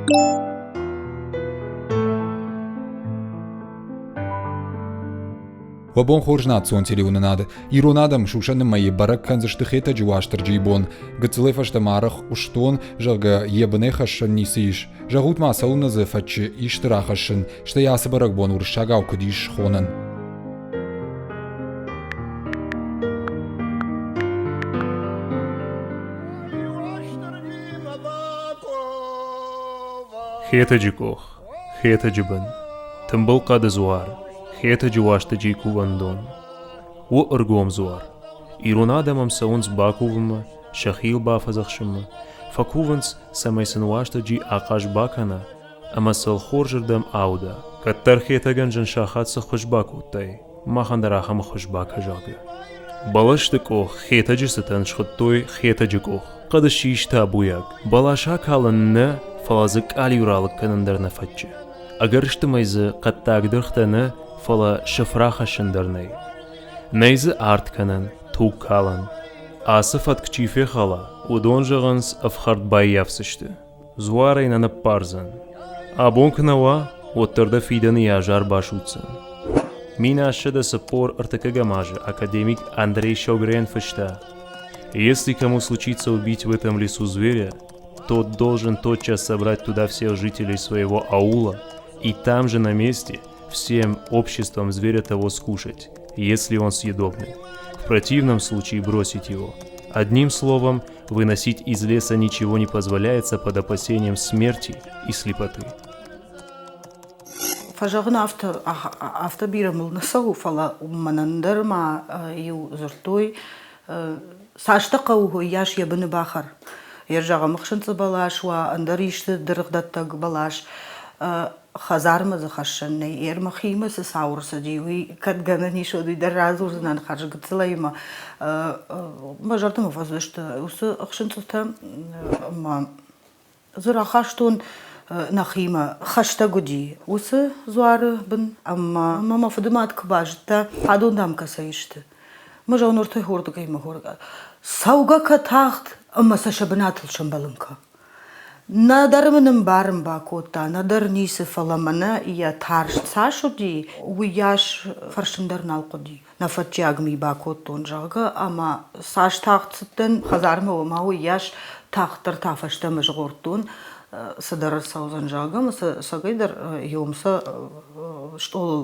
Уӕ бон хорз национ телеуынынады. Ирон адӕм сусӕны мӕйы бӕрӕг кӕндзысты Хетӕджы Уастырджийы бон. Гыццылӕй фӕстӕмӕ арӕх хъуыстон, зӕгъгӕ, йӕ бынӕй хӕссӕн ницы ис. Зӕгъут ма, цӕуылнӕ дзы фӕччы исты рахӕссын, стӕй ацы бӕрӕгбон уырыссагау куыд ис схонӕн? Хетӕджы къох, Хетӕджы бын, тымбыл хъӕды дзуар, Хетӕджы Уастырджийы кувӕндон. У ӕргом дзуар. Ирон адӕм ӕм цӕуынц бакувынмӕ, сӕхи йыл бафӕдзӕхсынмӕ, фӕкувынц, цӕмӕй сын Уастырджи ахъаз бакӕна ӕмӕ сыл хорзырдӕм ауда. Кӕддӕр Хетӕгӕн зын сахат цы хуыз бакодтай, махӕн дӕр ахӕм хуыз бакӕ, зӕгъгӕ. Бӕлӕсты къох Хетӕджы цытӕн схуыдтой Хетӕджы къох. Хъӕды ссис табуйаг. Бӕлас акалын нӕ, фӕлӕ дзы къалиу ралыг кӕнын дӕр нӕ фӕтчы. Ӕгӕрыстӕмӕй дзы хъӕддаг дыргътӕ нӕ, фӕлӕ сыф рахӕссын дӕр нӕй. Нӕй дзы арт кӕнӕн, туг калӕн. Ацы фӕтк чи фехала, уыдон зӕгъынц, ӕфхӕрд баййафдзысты. Дзуарӕй нӕ ныппардзӕн. Абон куы нӕ уа, уӕддӕр дӕ фидӕны йӕ азар басудздзӕн. 1143 азы академик Андрей Шогрен фыста: «Если кому случится убить в этом лесу зверя, тот должен тотчас собрать туда всех жителей своего аула и там же на месте всем обществом зверя того скушать, если он съедобный. В противном случае бросить его. Одним словом, выносить из леса ничего не позволяется под опасением смерти и слепоты. Фӕзӕгъын афтӕ, афтӕ бирӕ мыл нӕ цӕуы, фӕлӕ мӕнӕн дӕр ма иу дзырдтой, цастӕ хъӕуы, уыйас йӕ быны бахӕр. Йе зӕгъӕм, ӕхсынцъы бӕлас уа, ӕндӕр исты дыргъдӕттӕг бӕлас, хӕдзармӕ дзы хӕссӕн нӕй. Ер мӕхимӕ цы цау ӕрцыди, уый кӕд гӕнӕн ис, уӕд уый дӕр радзурдзынӕн хӕрзгыццылӕй ӕмӕ мӕ зӕрдӕмӕ фӕцыдысты уыцы ӕхсынцъытӕ ӕмӕ дзы рахастон нӕхимӕ. Хӕстӕг уыди уыцы дзуары бын ӕмӕ мӕ фыдымад куы базыдта, адон дам кӕцӕй сты. Мӕ зӕгъын, хордыгӕй мӕ хордыгӕй. Цӕугӕ кӕ тагъд ӕмӕ сӕ сӕ бынатыл сӕмбӕлын кӕ. Нӕдӕр мын ӕмбарын бакодта, нӕдӕр ницы, фӕлӕ мӕнӕ йӕ тарст цас уыди, уыйас фӕрсын дӕр нал хъуыди. Нӕфӕтчиаг ми бакодтон, зӕгъгӕ, ӕмӕ цас тагъд цыдтӕн хӕдзармӕ, уымӕ уыйас тагъддӕр та фӕстӕмӕ згъордтон, цыдӕр ӕрцӕудзӕн, зӕгъгӕ, ӕмӕ сӕ цӕгӕйдӕр еум сӕ стъолыл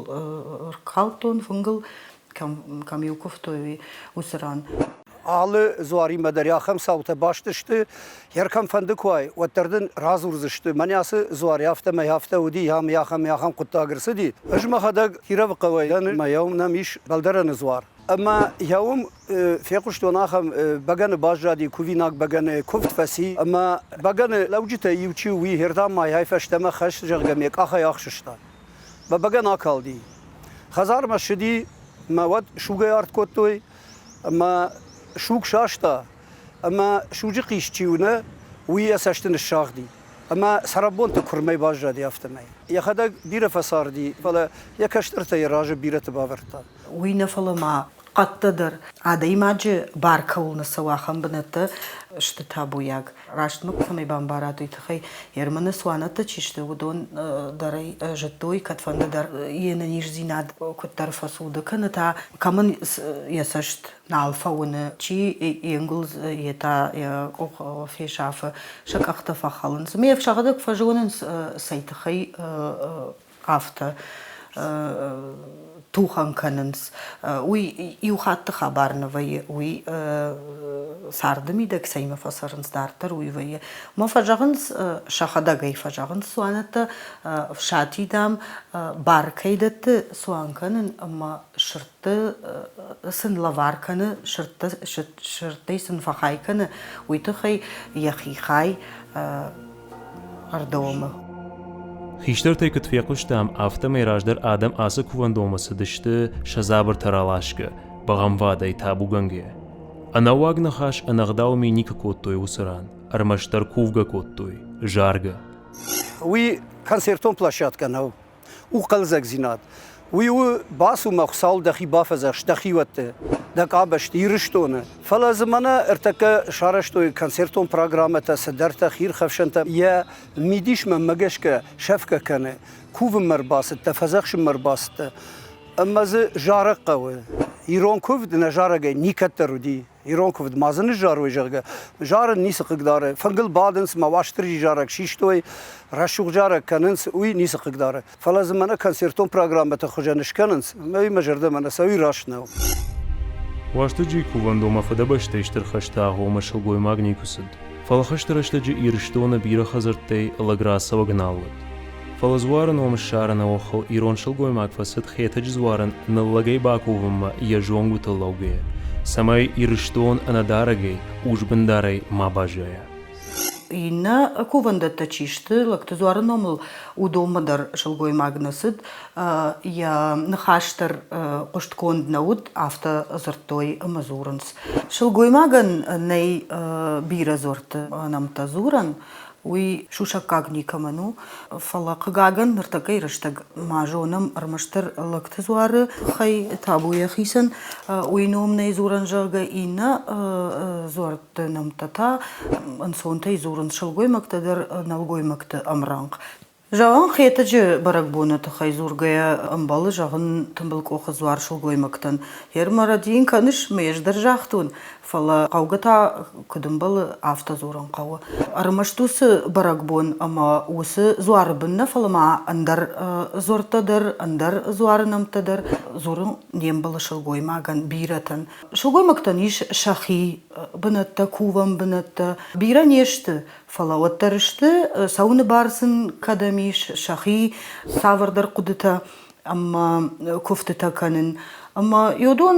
ӕркалдтон фынгыл, кӕм-иу куывтой, уый уыцы ран. Алы дзуаримӕ дӕр ахӕм цаутӕ баст сты. Кӕм фӕнды куы уай, уӕддӕр дын радзурдзысты, мӕнӕ ацы дзуари афтӕмӕй афтӕ уыди, ам ахӕм ахӕм хъуыддаг ӕрцыди. Ӕз мӕхӕдӕг Кировы хъӕуӕй дӕн, ӕмӕ йӕ нӕм ис Бӕлдӕрӕны дзуар. Ӕмӕ йӕ уым фехъуыстон ахӕм бӕгӕны баззади, кувинаг бӕгӕны куывд фӕци, ӕмӕ бӕгӕны лӕуджытӕй иу чи у, уый хердам мӕйӕй фӕстӕмӕ хӕс, зӕгъгӕ, ме къахӕй ӕхсыста. Мӕ бӕгӕн акалди. Хӕдзармӕ ссыди, мӕ уӕд сугӕй арт кодтой, ӕмӕ суг саста, ӕмӕ суджы хъис чи у, нӕ, уый йӕ цӕсты ныссагъди. Ӕмӕ цӕрӕнбонты куырмӕй баззади афтӕмӕй. Йӕхӕдӕг бирӕ фӕцарди, фӕлӕ йӕ кӕстӕртӕ йӕ разы бирӕты бавӕрдта. Уый нӕ, фӕлӕ ма хъӕдтӕ дӕр адӕймаджы бар кӕуыл нӕ цӕуы, ахӕм бынӕттӕ сты табуйаг. Раст мӕ цӕмӕй бамбарат, уый тыххӕй Ерманы цуанӕттӕ чи сты, уыдон дӕр ӕй зыдтой, кӕдфӕнды дӕр йе нӕниздзинад куыддӕр фӕцуды кӕны та, кӕмӕн йӕ цӕст нал фӕуыны, чи йе нгуылдз йе та йӕ къух фесафы, сӕ къӕхтӕ фӕхӕлынц. Ме сӕхӕдӕг фӕзонынц, цӕй тыххӕй афтӕ тухӕн кӕнынц. Уый иу хатты хабар нӕ вӕййы, уый царды мидӕг цӕимӕ фӕцӕрынц дарддӕр, уый вӕййы. Мӕ фӕзӕгъынц, сӕхӕдӕг ӕй фӕзӕгъынц цуанӕттӕ, Фсати, дам, бар кӕй дӕтты цуан кӕнын ӕмӕ сырдты сын лӕвар кӕны, сырдтӕй сын фӕхай кӕны, уый тыххӕй йӕхи хай ӕрдомы. Хистӕртӕй куыд фехъуыстам, афтӕмӕй раздӕр адӕм ацы кувӕндонмӕ цыдысты сӕ дзабыртӕ раласгӕ, бӕгъӕмвадӕй табугӕнгӕ. Ӕнӕуаг ныхас ӕнӕгъдау ми никуы кодтой уыцы ран, ӕрмӕстдӕр кувгӕ кодтой, заргӕ. Уый концертон площадкӕ нӕу, у хъӕлдзӕгдзинад. Уый у бацу мӕ Хуыцауыл дӕхи бафӕдзӕхс дӕхиуӕтты, дӕ къабӕзты, Ирыстоны. Фӕлӕ дзы мӕнӕ ӕртӕккӕ сарӕзтой концертон программӕтӕ, цыдӕртӕ, хирхӕфсӕнтӕ. Йӕ мидис мӕнмӕ гӕсгӕ сӕфгӕ кӕны. Кувынмӕ ӕрбацыдтӕ, фӕдзӕхсынмӕ ӕрбацыдтӕ. Ӕмӕ дзы зарӕг хъӕуы. Ирон куывд нӕ зарӕгӕй никӕддӕр уыди. Ирон куывд ма дзы ныззарой, зӕгъгӕ, зарын ницы хъыгдары. Фынгыл бадынц, мӕ Уастырджи зарӕг систой, рӕсугъд зарӕг кӕнынц, уый ницы хъыгдары. Фӕлӕ дзы мӕнӕ концертон программӕты хуызӕн скӕнынц, ӕмӕ уый мӕ зӕрдӕмӕ нӕ цӕуы, раст нӕу. Уастырджийы кувӕндонмӕ фыдӕбӕстӕй стыр хӕсты агъоммӕ сылгоймаг никуы цыд. Фӕлӕ хӕсты рӕстӕджы Ирыстоны бирӕ хӕдзӕрттӕй лӕг рацӕуӕг нал уыд. Фӕлӕ дзуары ном ссарыны охыл ирон сылгоймаг фӕцыд Хетӕджы дзуарӕн ныллӕгӕй бакувынмӕ йӕ зонгуытыл лӕугӕйӕ, цӕмӕй Ирыстон ӕнӕдарӕгӕй, усбындарӕй ма баззайа. Иннӕ кувӕндӕттӕ чи сты, лӕгты дзуары номыл, уыдонмӕ дӕр сылгоймаг нӕ цыд, йӕ ныхас дӕр хъуыстгонд нӕ уыд, афтӕ дзырдтой ӕмӕ дзурынц. Сылгоймагӕн нӕй бирӕ дзуӕртты нӕмттӕ дзурӕн, уый сусӕггаг никӕмӕн у, фӕлӕ, хъыгагӕн, ныртӕккӕйы рӕстӕг ма зонӕм ӕрмӕстдӕр лӕгты дзуары тыххӕй табу йӕхицӕн, уый ном нӕй дзурӕн, зӕгъгӕ, иннӕ дзуӕртты нӕмттӕ та ӕнцонтӕй дзурынц сылгоймӕгтӕ дӕр нӕлгоймӕгты ӕмрӕнхъ. Зӕгъӕн, Хетӕджы бӕрӕгбоны тыххӕй дзургӕйӕ ӕмбӕлы зӕгъын тымбыл къухы дзуар сылгоймӕгтӕн. Гъер мӕ рӕдийын кӕныс, мӕ ӕз дӕр загътон, фӕлӕ хъӕугӕ та куыд ӕмбӕлы, афтӕ дзурын хъӕуы. Ӕрмӕст уыцы бӕрӕгбон ӕмӕ уыцы дзуары бын нӕ, фӕлӕ ма ӕндӕр дзуӕрттӕ дӕр, ӕндӕр дзуары нӕмттӕ дӕр дзурын не мбӕлы сылгоймагӕн бирӕтӕн. Сылгоймӕгтӕн ис сӕхи бынӕттӕ, кувӕн бынӕттӕ. Бирӕ не сты, фӕлӕ уӕддӕр сты, цӕуыны бар сын кӕдӕм ис, сӕхи цавӕрдӕр хъуыдытӕ ӕмӕ куывтытӕ кӕнын. Ӕмӕ уыдон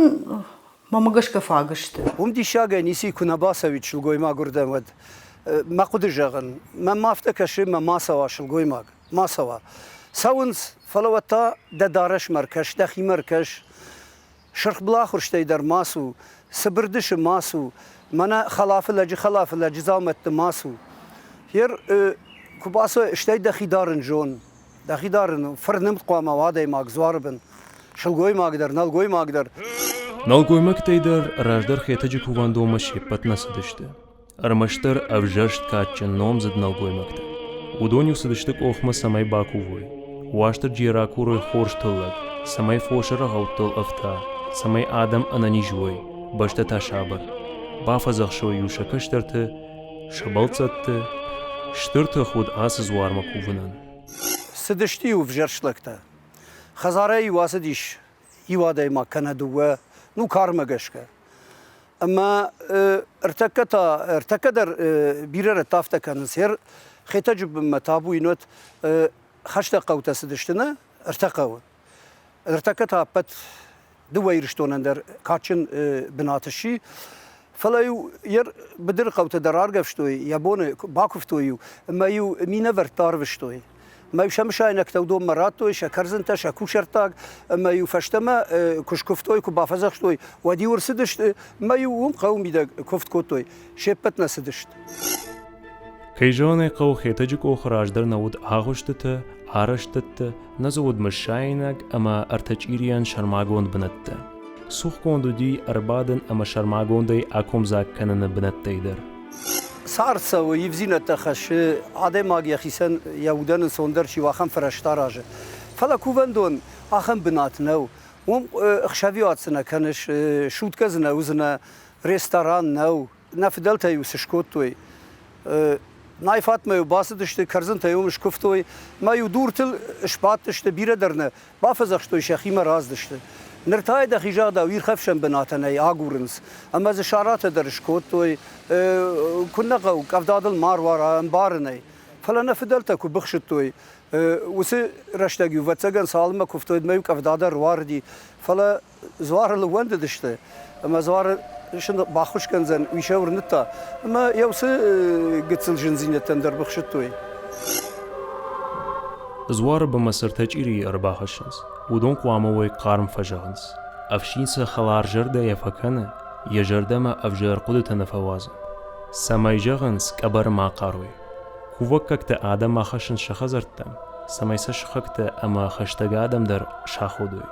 мӕмӕ гӕсгӕ фаг сты. Уым диссагӕй ницы куы нӕ бацӕуид сылгоймаг уырдӕм, уӕд мӕ хъуыды зӕгъын, мӕнмӕ афтӕ кӕсы, мӕ ма цӕуа сылгоймаг, ма цӕуа. Цӕуынц, фӕлӕ уӕд та дӕ дарӕсмӕ ркӕс, дӕхимӕ ркӕс, Сырхбыл ахуырстӕй дӕр ма цу, цыбырдысы ма цу, мӕнӕ хӕлафы лӕджы хӕлафы лӕджы дзаумӕтты ма цу. Ер куы бацӕуай, стӕй дӕхи дарын зон. Дӕхи дарын фырнымд хъуамӕ уа адӕймаг дзуары бын. Сылгоймаг дӕр, нӕлгоймаг дӕр. Нӕлгоймӕгтӕй дӕр раздӕр Хетӕджы кувӕндонмӕ се ппӕт нӕ цыдысты. Ӕрмӕстдӕр ӕвзӕрст кадджын номдзыд нӕлгоймӕгтӕ. Уыдон-иу цыдысты къохмӕ, цӕмӕй бакувой, Уастырджийӕ ракурой хорз тыллӕг, цӕмӕй фосы рӕгъӕуттыл ӕфта, цӕмӕй адӕм ӕнӕниз уой, бӕстӕ та сабыр. Бафӕдзӕхсой-иу сӕ кӕстӕрты, сӕ бӕлццӕтты. Стыр тых уыд ацы дзуармӕ кувынӕн. Цыдысты-иу ӕвзӕрст лӕгтӕ. Хӕдзарӕй-иу ацыдис иу адӕймаг кӕнӕ дыууӕ, ну кармӕ гӕсгӕ. Ӕмӕ ӕртӕккӕ та, ӕртӕккӕ дӕр бирӕ рӕтты афтӕ кӕнынц. Ер Хетӕджы бынмӕ табу иннӕт хӕстӕг хъӕутӕ цыдысты нӕ ӕртӕ хъӕуы. Ӕртӕккӕ та ӕппӕт дыууӕ Ирыстонӕн дӕр кадджын бынат сси. Фӕлӕ-иу йе быдыры хъӕутӕ дӕр аргӕвстой, йӕ боны бакуывтой-иу ӕмӕ-иу минӕвӕрттӕ арвыстой. Ӕмӕ-иу сӕ мысайнӕгтӕ уыдонмӕ радтой, сӕ кӕрдзынтӕ, сӕ кусӕрттаг, ӕмӕ-иу фӕстӕмӕ куы скуывтой, куы бафӕдзӕхстой, уӕд-иу ӕрцыдысты ӕмӕ-иу уым хъӕуы мидӕг куывд кодтой. Се ппӕт нӕ цыдысты. Кӕй зӕгъын ӕй хъӕуы, Хетӕджы къохы раздӕр нӕ уыд агъуыстытӕ, арӕзтӕдтӕ, нӕ дзы уыд мысайнаг ӕмӕ ӕртӕчъирийӕн сӕрмагонд бынӕттӕ. Цухгонд уыди ӕрбадын ӕмӕ сӕрмагондӕй акомдзаг кӕныны бынӕттӕй дӕр. Цард цӕуы, ивдзинӕдтӕ хӕссы, адӕймаг йӕхицӕн йӕ удӕн ӕнцондӕр чи у, ахӕм фӕрӕзтӕ аразы. Фӕлӕ кувӕндон ахӕм бынат нӕу. Уым ӕхсӕвиуат цы нӕ кӕныс, суткӕ дзы нӕ уыдзынӕ, ресторан нӕу. Нӕ фыдӕлтӕ-иу цы скодтой, Найфатмӕ-иу бацыдысты, кӕрдзынтӕ-иу уым скуывтой, мӕ-иу дуртыл сбадтысты, бирӕ дӕр нӕ бафӕдзӕхстой, сӕхимӕ раздысты. Ныр та йӕ дӕхи загъдау ирхӕфсӕн бынатӕн ӕй агурынц, ӕмӕ дзы саратӕ дӕр скодтой, куыннӕ хъӕуы, къӕвда дыл ма руара, ӕмбарын ӕй. Фӕлӕ нӕ фыдӕлтӕ куы быхсыдтой, уыцы рӕстӕг-иу, ӕвӕццӕгӕн, цалынмӕ куывтой, уӕдмӕ-иу къӕвда дӕр руарыди, фӕлӕ дзуарыл ӕууӕндыдысты ӕмӕ дзуары сын баххуыс кӕндзӕн, уый сӕ уырныдта. Ӕмӕ йӕ уыцы гыццыл зындзинӕдтӕн дӕр быхсыдтой. Дзуары бынмӕ цы ӕртӕ чъирийы ӕрбахӕссынц, уыдон хъуамӕ уой хъарм фӕзӕгъынц. Ӕфсин сӕ хӕларзӕрдӕйӕ фӕкӕны, йӕ зӕрдӕмӕ ӕвзӕр хъуыдытӕ нӕ фӕуадзы. Цӕмӕй зӕгъынц, къӕбӕр ма хъарой. Кувӕггӕгтӕ адӕм ахӕссынц сӕ хӕдзӕрттӕм. цӕмӕй сӕ сыхӕгтӕ ӕмӕ хӕстӕг адӕм дӕр саходой.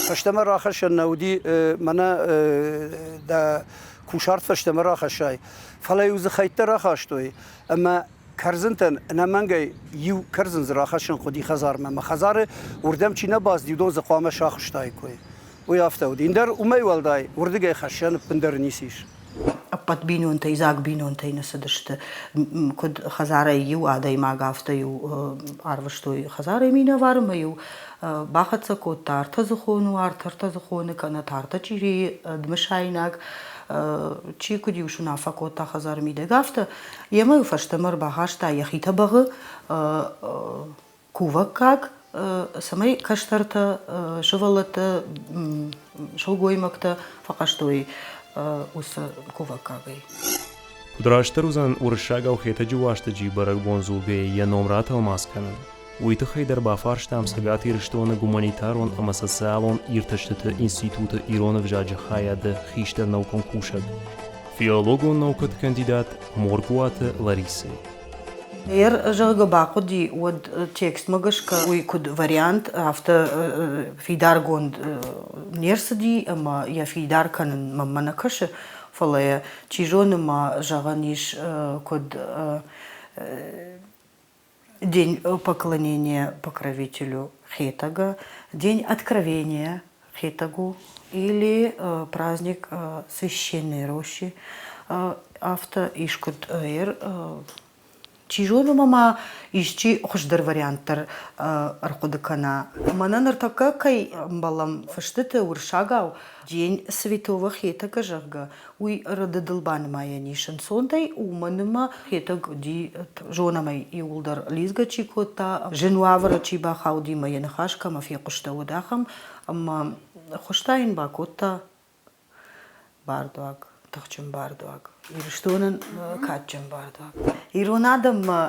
Фӕстӕмӕ рахӕссӕн нӕ уыди, мӕнӕ дӕ кусарт фӕстӕмӕ рахӕссай, фӕлӕ-иу дзы хӕйттӕ рахастой ӕмӕ кӕрдзынтӕн ӕнӕмӕнгӕй иу кӕрдзын дзы рахӕссын хъуыди хӕдзармӕ ӕмӕ хӕдзары уырдӕм чи нӕ бацыди, уыдон дзы хъуамӕ сахуыстаиккой. Уый афтӕ уыди. Ӕндӕр уымӕй уӕлдай уырдыгӕй хӕссӕн ӕппындӕр ницы ис. Ӕппӕт бинонтӕй, дзаг бинонтӕй нӕ цыдысты. Куыд хӕдзарӕй иу адӕймаг, афтӕ-иу арвыстой хӕдзарӕй минӕвар ӕмӕ-иу бахӕццӕ кодта ӕртӕдзыхон у, ӕртӕдзыхоны кӕнӕ та ӕртӕ чъирийы дмысайнаг. Чи куыд-иу суынаффӕ кодта хӕдзары мидӕг, афтӕ. Йемӕ-иу фӕстӕмӕ ӕрбахаста йӕхи тӕбӕгъы кувӕггаг, цӕмӕй кӕстӕртӕ, сывӕллӕттӕ, сылгоймӕгтӕ фӕхъӕстой уыцы кувӕггагӕй. Куыд растдӕр уыдзӕн уырыссагау Хетӕджы Уастырджийы бӕрӕгбон дзургӕйӕ йӕ ном ратӕлмац кӕнын, уый тыххӕй дӕр бафарстам Цӕгат Ирыстоны гуманитарон ӕмӕ социалон иртӕстыты институты ирон ӕвзаджы хайады хистӕр наукон кусӕг, филологон наукӕты кандидат Моргуаты Ларисӕйы. Ер, зӕгъгӕ, бахъуыди, уӕд текстмӕ гӕсгӕ уый куыд вариант, афтӕ фидаргонд не рцыди ӕмӕ йӕ фидар кӕнын мӕнмӕ нӕ кӕсы, фӕлӕ йӕ, чи зоны ма зӕгъӕн ис, куыд День поклонения покровителю Хетага, День откровения Хетагу или праздник Священной рощи. Афтӕ искуыд чи зоны ӕмӕ ма исчи хуыздӕр вариант дӕр ӕрхъуыды кӕна. Мӕнӕ ныртӕккӕ кӕй ӕмбӕлӕм фыстыты уырыссагау День Святого Хетага, зӕгъгӕ, уый рӕдыдыл банымайӕн ис ӕнцонтӕй, уымӕн ӕмӕ Хетӕг уыди, зонӕм ӕй, иууылдӕр лидзгӕ чи кодта, зын уавӕры чи бахауди ӕмӕ йӕ ныхас кӕмӕ фехъуыстӕуыд, ахӕм, ӕмӕ хуызтӕ йын бакодта бардуаг, тыхджын бардуаг, Ирыстонӕн кадджын бардуаг. Ирон адӕммӕ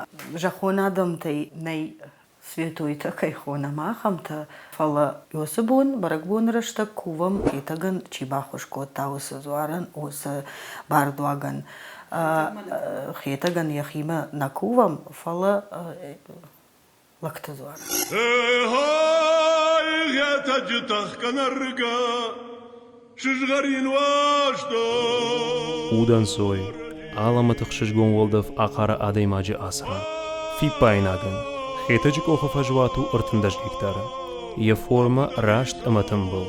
зӕххон адӕмтӕй нӕй святойтӕ кӕй хонӕм, ахӕмтӕ. Фӕлӕ уыцы бон, бӕрӕгбоны рӕстӕг кувӕм, Хетӕгӕн чи баххуыс кодта, уыцы дзуарӕн, уыцы бардуагӕн. Хетӕгӕн йӕхимӕ нӕ кувӕм, фӕлӕ лӕгты дзуар. Эй, Хетӕджы тӕхгӕ нӕргӕ, сызгъӕрин уастон. Удӕнцой, алӕмӕты хсызгон уӕлдӕф ахъары адӕймаджы ацыран. Фиппаинагӕн, Хетӕджы къохы фӕзуат у 13 гектары. Йӕ формӕ раст ӕмӕ тымбыл.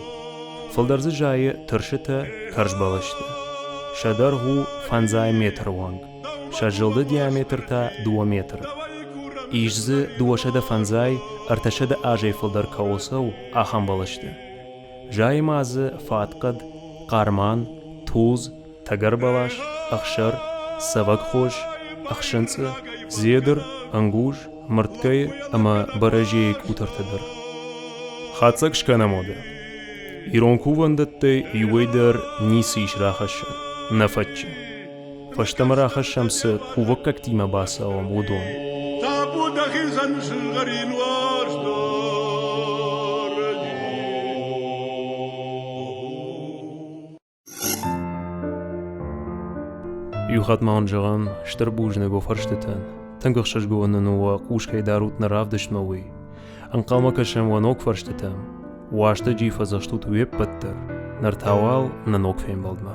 Фылдӕр дзы зайы тырсытӕ, кӕрзбӕлӕсты. Сӕ дӕргъ у фӕндзай метры онг, сӕ зылды диаметр та дыууӕ метры. Ис дзы 250 300 азӕй фылдӕр кӕуыл цӕуы, ахӕм бӕлӕсты. Зайы ма дзы фатхъӕд, хъарман, тулдз, тӕгӕрбӕлас, ӕхсӕр, цӕвӕгхос, ӕхсынцъы, дзедыр, ӕнгуз, мырткӕйы ӕмӕ бӕрӕзейы къутӕртӕ дӕр. Хатдзӕг скӕнӕм уӕдӕ. Ирон кувӕндӕттӕй иуӕй дӕр ницы ис рахӕссӕн, нӕ фӕтчы. Фӕстӕмӕ рахӕссӕм цы кувӕггӕгтимӕ бацӕуӕм, уыдон. Табу дӕхицӕн сызгъӕрин уарзтон. Иу хатт ма уын зӕгъӕм стыр бузныг уӕ фӕрстытӕн. Тынг ӕхсызгон нын у уӕ хъус кӕй дарут нӕ равдыстмӕ, уый. Ӕнхъӕлмӕ кӕсӕм уӕ ног фӕрстытӕм. Уастырджи фӕдзӕхстут уе ппӕт дӕр. Ныр та уал нӕ ног фембӕлдмӕ.